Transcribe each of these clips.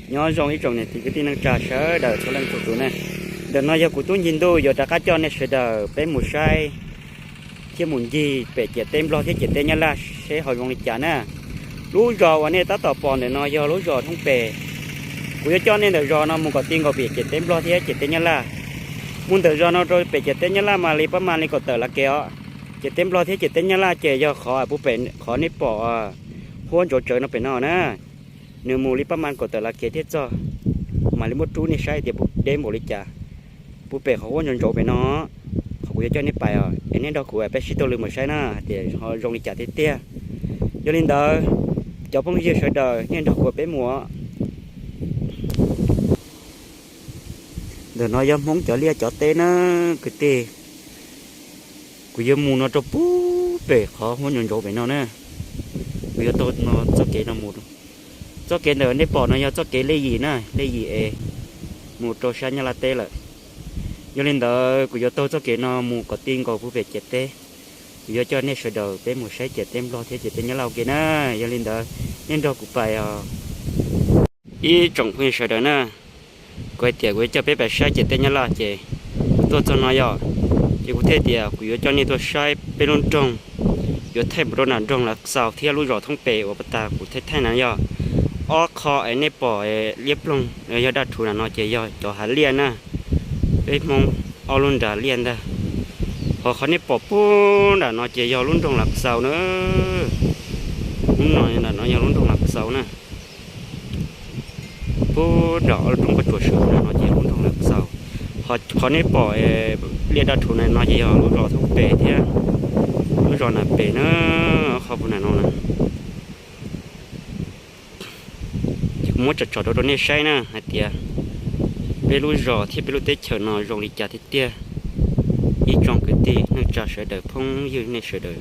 Nyob zoo ib tsoom niam txiv kwv tij neej tsa sawv daws txhua leej txhua tus na. Ntawm no yog kuv tub Ncig Ntuj yuav rov qab coj nej sawv daws peb mus saib thiab mus ncig pem ciam teb Nplog thiab ciam teb Nyab Laj seb ho zoo li cas na. Lub zos uas nej tab tom pom ntawm no yog lub zos Thoob Pes. Kuv yuav coj nej ntawm zos no mus kom ti nkaus pem ciam teb Nplog thiab ciam teb Nyab Laj. Mus ntawm zos no rau pem ciam teb Nyab Laj mas li pab mas li kaum tawm lav kev os. Ciam teb Nplog thiab ciam teb Nyab Laj ces yog qhov pem qhov nej pom huab ntsuav tsawv no pem no na. Nws mus li pab mas kaum tawm lav kev thiab txog, mam li muab rub nej saib tias puas deb npaum li cas. Puag pem qhov huab ntsuav ntsuav pem no, qhov kuv yuav coj nej pais os, es nej nrog kuv peb sib taug lw mus saib na hais tias ho zoo li cas tiag tiag. Yog li ntawd, cov phooj ywg sawv daws nej nrog kuv peb mus. Ntawm no yog Hmoob cov liaj cov teb na kwv tij. Kuv yuav mus no rau puag pem qhov huab ntsuav ntsuav pem no na. Kuv yuav taug no txoj kev no mus. Txoj kev ntawm nej pom no yog txoj kev lej yim na, lej yim es mus rau sab Nyab Laj teb lawm. Yog li ntawd kuv yuav taug txoj kev no mus kom ti nkaus puag pem ciam teb. Kuv yuav coj nej sawv daws peb mus saib ciam teb Nplog thiab ciam teb Nyab Laj ua ke na. Yog li ntawd nej nrog kuv pais os. Ib tsoom phooj ywg sawv daws na, kuv hais tias kuv yuav coj peb pais saib ciam teb Nyab Laj ces kuv tuaj txog no yog, ces kuv thiaj tias kuv yuav coj nej tuaj saib peb lub nroog, yuav thaij mus rau nram nroog Lav Xaus thiab lub zos Thoob Pes uas pas tas kuv thaij thaij na yog. Ob qho es nej pom liab ploog yog daj rhuv nram no ces yog cov hav liaj na. Peb Hmoob ob lub nrad liaj ntag. Ho qhov nej pom puag nram no ces yog lub nroog Lav Xaus na. Lub no nram no yog lub nroog Lav Xaus na. Puag nram ob lub roob pob tsuas sawv nram no ces lub nroog Lav Xaus. Ho qhov nej pom liaj daj rhuv na no ces yog lub zos Thoob Pes thiab lub zos Nam Pes na. Qhov puag nram no na. Ces kuv muab tsom tsom rau rau nej saib na hais tias peb lub zos thiab peb lub teb chaws no zoo li cas tiag tiag. Ib tsoom kwv tij neej tsa sawv daws phooj ywg nej sawv daws,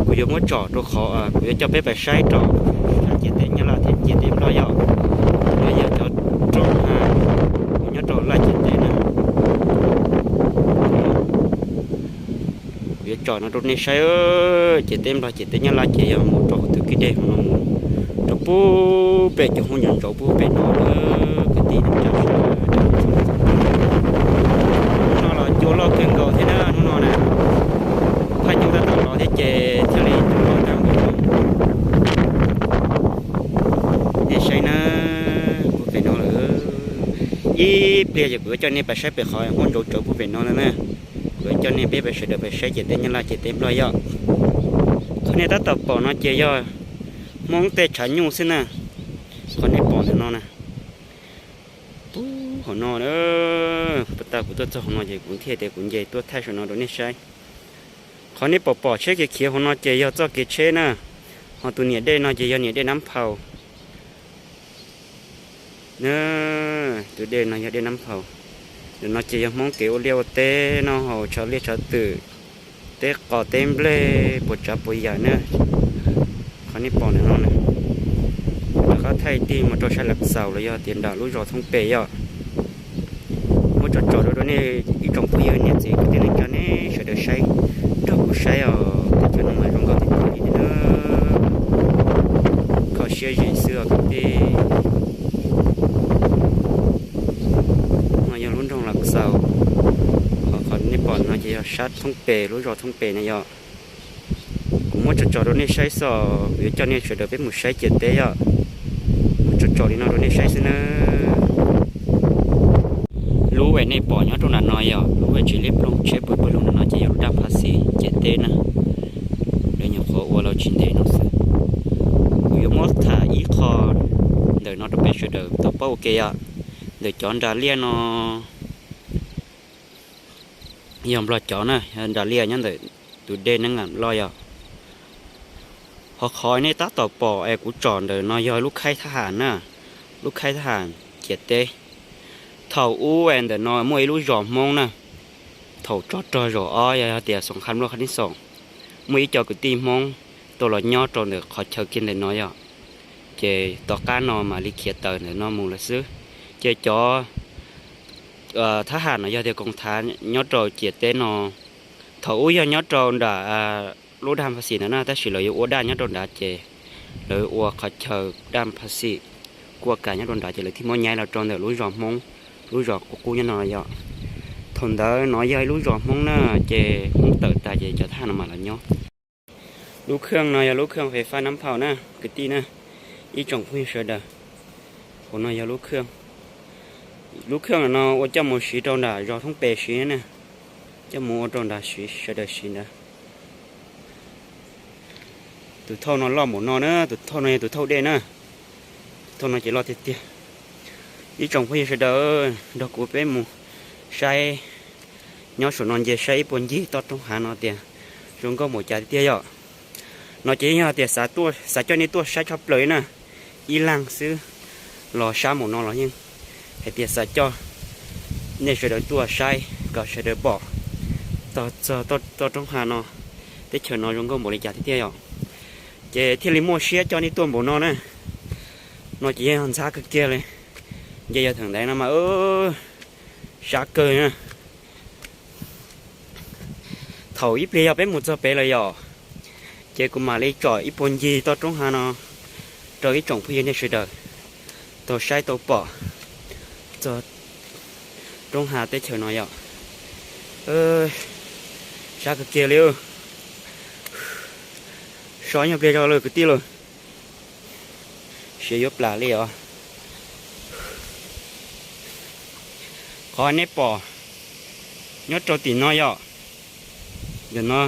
kuv yuav muab tsom rau qhov kuv yuav coj peb pais saib rau sab ciam teb Nyab Laj thiab ciam teb Nplog yog, yog cov roob na, nyob rau laj ciam teb na. Kuv yuav tsom no rau nej saib, ciam teb Nplog ciam teb Nyab Laj ces yog mus rau hauv tus kwj deg hauv no mus rau puag pem cov huab ntsuav ntsuav puag pem no lawm kwv tij neej tsa sawv daws. Hnub no los cua loj kawg nkaus thiab na hnub no na. Phaj nyuj tab tom los thiab ces thiaj li cua loj tag npaum no. Nej saib na, puag pem no lawm. Ib pliag ces kuv yuav coj nej pais saib pem qhov huab ntsuav tsawv puag pem no lawm na. Kuv yuav coj nej peb pais sawv daws pais saib ciam teb Nyab Laj ciam teb Nplog yog. Qhov nej tab tom pom no ces yog Hmoob tej tshav nyuj xwb na. Qhov nej pom ntawm no na, puag hauv no, pas tas kuv tuaj txog hauv no ces kuv thiaj tias kuv nce tuaj thaij saum no rau nej saib. Qhov nej pom pom tsheb khiav khiav hauv no ces yog txoj kev tsheb na. Ho tus niam dej no ces yog niam dej Nab Phau. Tus dej no yog dej Nab Phau. Ntawm no ces yog Hmoob kev ua liaj ua teb noj haus tshav liaj tshav twm, teb qos teb nplej puas tsav puas yam na. Qhov nej pom ntawm no na, rov qab thaij tig mus rau sab Lav Xaus los yog tias nram lub zos Thoob Pes yog. Muab tsom tsom rau rau nej ib tsoom phooj ywg niam txiv kwv tij neej tsa nej sawv daws saib, nrog kuv saib os, teb chaws no mas zoo nkauj tiag tiag li na. Kho siab zim xwb os kwv tij. No yog lub nroog Lav Xaus, ho qhov nej pom no ces yog sab Thoob Pes, lub zos Thoob Pes na yog. Kuv muab tsom tsom rau nej saib xwb os, kuv yuav coj nej sawv daws peb mus saib ciam teb yog. Muab tsom tsom li no rau nej saib xwb na. Lub uas nej pom nyob rau nram no yog lub uas tsev liab ploog tsheb pw pawg lug nram no ces yog lub daj Phaj Xis ciam teb na. Lawv nyuam qhuav ua los tsis ntev no xwb. Kuv yuav muab tham ib qho ntawm no rau peb sawv daws tau paub ua ke yog. Ntawm cov nras liaj no yog Nplog cov na, nras liaj nyob ntawm tus dej Neeb Am Loj yog. Ho qhov nej tab tom pom es kuv tsom ntawm no yog lub khaib thab ham na, lub khaib thab ham ciam teb. Thaum ub es ntawm no muaj ib lub zos Hmoob na, thaum tsov rog zaum ob yog tias Xoom Kham Loj Khab Nib Xoom, muaj ib co kwv tij Hmoob tau los nyob rau ntawm qhov chaw kiag ntawm no yog. Ces tom qab no mam li khiav tawm ntawm no mus lawm xwb. Ces cov thab ham no yog tias koom thav nyob rau ciam teb no, thaum ub yog nyob rau nram lub daj Phaj Xis ntawd na, tab sis lawv yuav ua daj nyob rau nrad ces lawv ua qhov chaw daj Phaj Xis. kua kam nyob rau nrad ces lawv thiaj muab nyaib los rau ntawm lub zos Hmoob, lub zos qub qub nyob no yom. Thaum ntawd no yog ib lub zos Hmoob na, ces Hmoob tawm tas ces cov thab ham no mam los nyob. Lub kheej no yog lub kheej fais fab nab phau na, kwv tij na, ib tsoom phooj ywg sawv daws. Hauv no yog lub kheej, lub kheej no ua coj mus siv rau nram zos Thoob Pes siv na, coj mus ua rau nrad siv, sawv daws siv ntawd. Tus thauj no loj npaum no na, tus thauj no yog tus thauj dej na. Tus thauj no ces loj tiag tiag. Ib tsoom phooj ywg sawv daws, nrog kuv peb mus saib, nyob saum no nce saib ib puag ncig toj roob hav no tias zoo nkauj npaum cas tiag tiag yom. No ces yeej yog tias xav coj nej tuaj saib tshaj plaws li na, ib leeg xwb los sab npaum no los yeej hais tias xav coj nej sawv daws tuaj saib kom sawv daws pom txog toj roob hav no, teb chaws no zoo nkauj npaum li cas tiag tiag yom. Ces thiaj li muaj siab coj nej tuaj npaum no na. No ces yeej yog ntxhab kawg kiag li, nce yog theem ntaiv no mas sab kawg na. Thaum ib pliag yog peb mus txog pem lawm yom, ces kuv mam li tsom ib puag ncig toj roob hav no rau ib tsoom phooj ywg nej sawv daws tau saib tau pom txog roob hav teb chaws no yom. Sab kawg kiag li. So nyuag pliag zog lawm kwv tij lawm, siav yuav plam li os. Qhov nej pom nyob rau tim no yom, ntawm no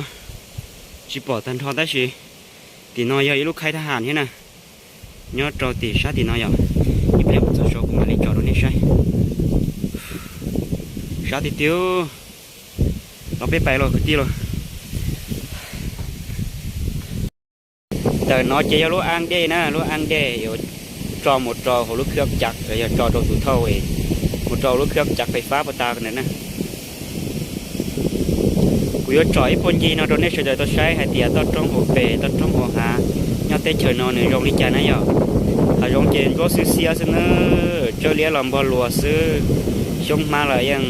tsis pom tag nrho tab sis tim no yog ib lub khaib thab ham thiab na. Nyob rau tim sab tim no yom, ib pliag mus txog saud kuv mam li tsom rau nej saib. Sab tiag tiag. Los peb pais los kwv tij los. Ntawm no ces yog lub ab dej na, lub ab dej yuav tso mus rau hauv lub khwb cav, yog tso rau tus thauj mus rau lub khwb cav fais fab puag ta ntawd na. Kuv yuav tsom ib puag ncig no rau nej sawv daws tau saib hais tias toj roob hauv pes, toj roob hauv hav nyob teb chaws no nws zoo li cas na yom. Hav zoov ces ntsuab xwb xiab xwb na, tsawb liab los npog luas xwb, xyoob hmab los yeej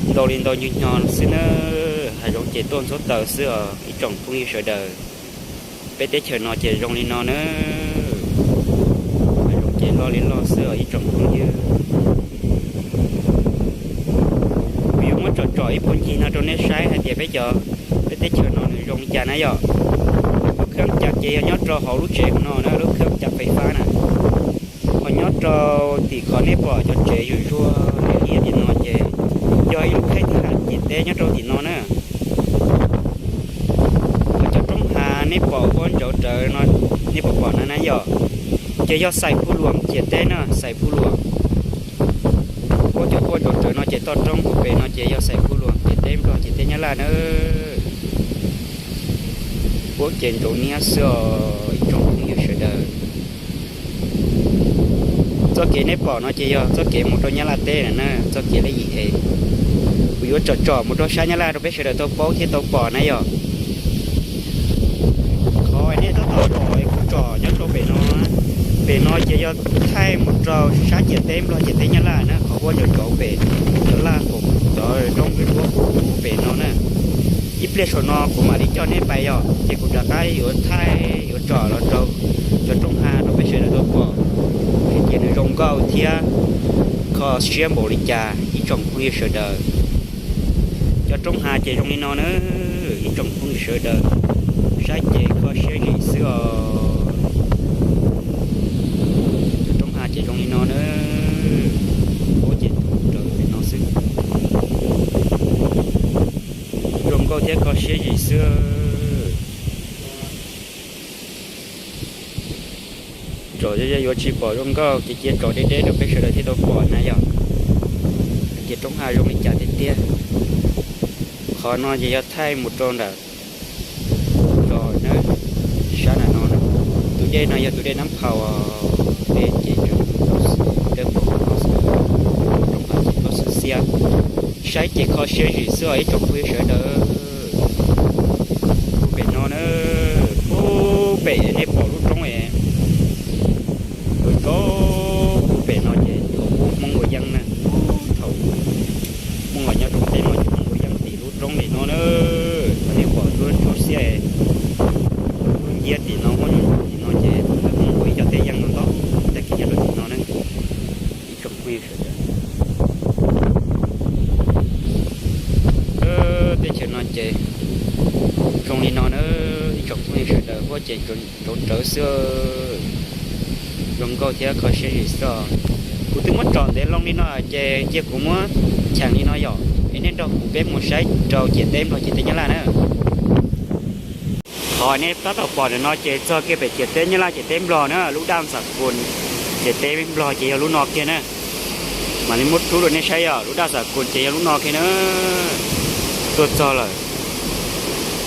ntau li ntau ncws nyo xwb na. Hav zoov ces tuaj ntxhuab taws xwb os ib tsoom phooj ywg sawv daws. Peb teb chaws no ces zoo li no na, hav zoov ces loj li loj xwb os ib tsoom phooj ywg. Kuv yuav muab tsom tsom ib puag ncig no rau nej saib hais tias peb cov, peb teb chaws no nws zoo li cas na yom. Lub khwb cav ces yog nyob rau hauv lub tsev no na, lub khwb cav fais fab na. Ho nyob rau tim qhov nej pom cov tsev zuj zus liab liab tim no ces yog ib lub khaib thab ham ciam teb nyob rau tim no na. Ho cov roob hav nej pom huab ntsauv rawv no, nej pom pom na na yom, ces yog Xais Phu Luam ciam teb na, Xais Phu Luam. Huab cov huab ntsauv rawv no ces toj roob hauv pes no ces yog Xais Phu Luam ciam teb Nplog ciam teb Nyab Laj na. Huab ces ntsaum niab xwb os ib tsoom phooj ywg sawv daws. Txoj kev nej pom no ces yog txoj kev mus rau Nyab Laj teb na, txoj kev lej yim es. Kuv yuav tsom tsom mus rau sab Nyab Laj rau peb sawv daws tau paub thiab tau pom na yom. Qhov nej tab tom pom es kuv tsom nyob rau pem no, pem no ces yog thaij mus rau sab ciam teb Nplog ciam teb Nyab Laj na, qhov huab ntsauv rawv pem, cov laj, cov roob ntsuab pem no na. Ib pliag saum no kuv mam li coj nej pais yom, ces kuv rov qab yuav thaij yuav tsom los rau cov roob hav rau peb sawv daws tau pom hais tias nws zoo nkauj thiab kho siab npaum li cas ib tsoom phooj ywg sawv daws. Cov roob hav ces zoo li no na, ib tsoom phooj ywg sawv daws, saib ces kho siab zim xwb os. Cov roob hav ces zoo li no na, huab ces ntsuab rawv pem no xwb. Zoo nkauj thiab kho siab zim xwb. Tsom yuav tsis pom zoo nkauj ces cia tsom deb deb rau peb sawv daws thiaj tau pom na yom. Hais tias roob hav zoo li cas tiag tiag. Qhov no ces yog thaij mus rau nram zos na, sab nram no na. Tus dej no yog tus dej Nab Phau, dej ces dawb paug no xwb, roob hav ces ntsuab xwb xiab. Saib ces kho siab zim xwb os ib tsoom phooj ywg sawv daws. Puag pem no na, puag pem nej pom lub roob es, lub roob puag pem no ces thaum ub Hmoob ua yeeb na, thaum Hmoob los nyob rau teb no ces Hmoob ua yeeb tim lub roob tim no na. Thaum nej pom lub roob xiab, lub nciab tim no, muab tim no ces thaum ntawd Hmoob ua ib co teb yeeb no ntau, tag kis nyob rau tim no na. Phooj ywg sawv daws, teb chaws no ces zoo li no na, ib tsoom phooj ywg sawv daws, huab ces rauv rawv xwb, zoo nkauj thiab kho siab zim xwb. Kuv twb muab tsom ntev loo li no ces cia kuv muab cheem li no yom, es nej nrog kuv peb mus saib rau ciam teb Nplog ciam teb Nyab Laj na. Qhov nej tab tom pom ntawm no ces txog kiag pem ciam teb Nyab Laj ciam teb Nplog na, lub daj xam kus ciam teb Nplog ces yog lub no kiag na. Mam li muab rub rau nej saib yom, lub daj xam kus ces yog lub no kiag na. Tuaj txog lawm,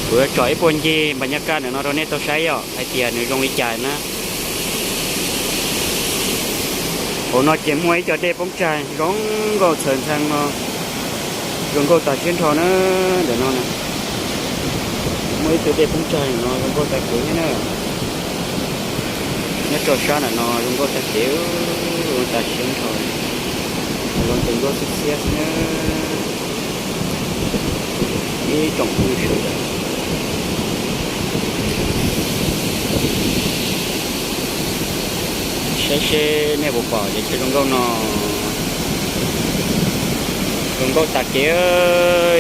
kuv yuav tsom ib puag ncig npas nyaj kaj ntawm no rau nej tau saib yom, hais tias nws zoo li cas na. Hauv no ces muaj ib co dej poob tsag zoo nkauj txhawv ntxhee no, zoo nkauj tas siab nrho na. Ntawm no na, muaj ib tug dej poob tsag no zoo nkauj tag kev thiab na. Nyob rau sab ntawm no zoo nkauj tag kev, zoo tas siab nrho, zoo tus nkauj xiab xiab xwb na. Ib tsoom phooj ywg sawv daws, saib seb nej puas pom cov chaw zoo nkauj no. Zoo nkauj tas kev,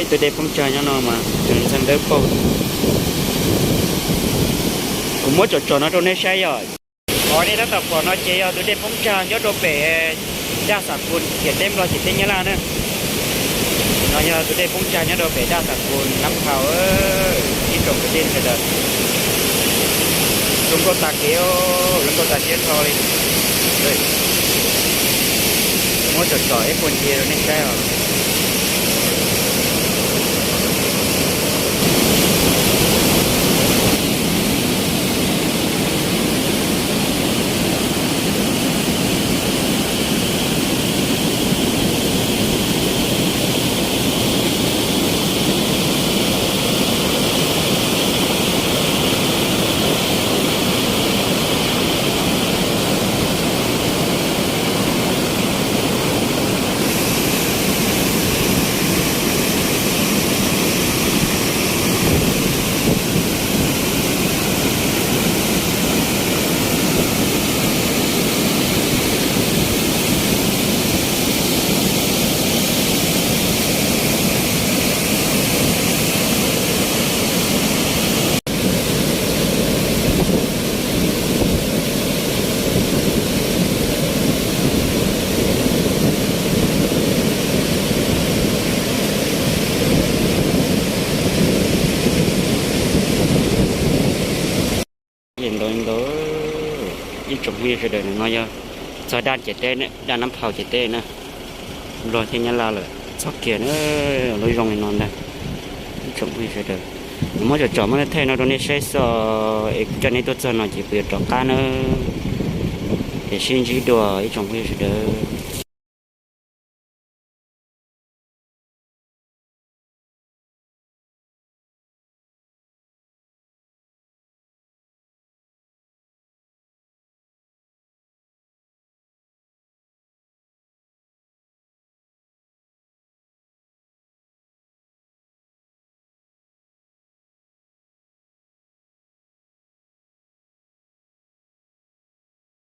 ib tug dej poob tsag nyob no mas tseem ntxhee dawb paug. Kuv muab tsom tsom no rau nej saib yom. Qhov nej tab tom pom no ces yog tus dej poob tsag nyob rau pem daj xam kus ciam teb Nplog ciam teb Nyab Laj na. No yog tus dej poob tsag nyob rau pem daj xam kus Nab Phau, ib tsoom kwv tij sawv daws. Zoo nkauj tas kev, zoo nkauj tas siab nrho li. Muab tsom tsom ib puag ncig rau nej saib os. Ntau ntau, ib tsoom phooj ywg sawv daws, no yog txog daj ciam teb, daj Nab Phau ciam teb na, Nplog thiab Nyab Laj lawm, txog kiag na, lub zoo li no ntag. Ib tsoom phooj ywg sawv daws, kuv muab tsom tsom muab thaij no rau nej saib xwb, es kuv coj nej tuaj txog no ces kuv yuav rov qab na, es sib ntsib dua ib tsoom phooj ywg sawv daws.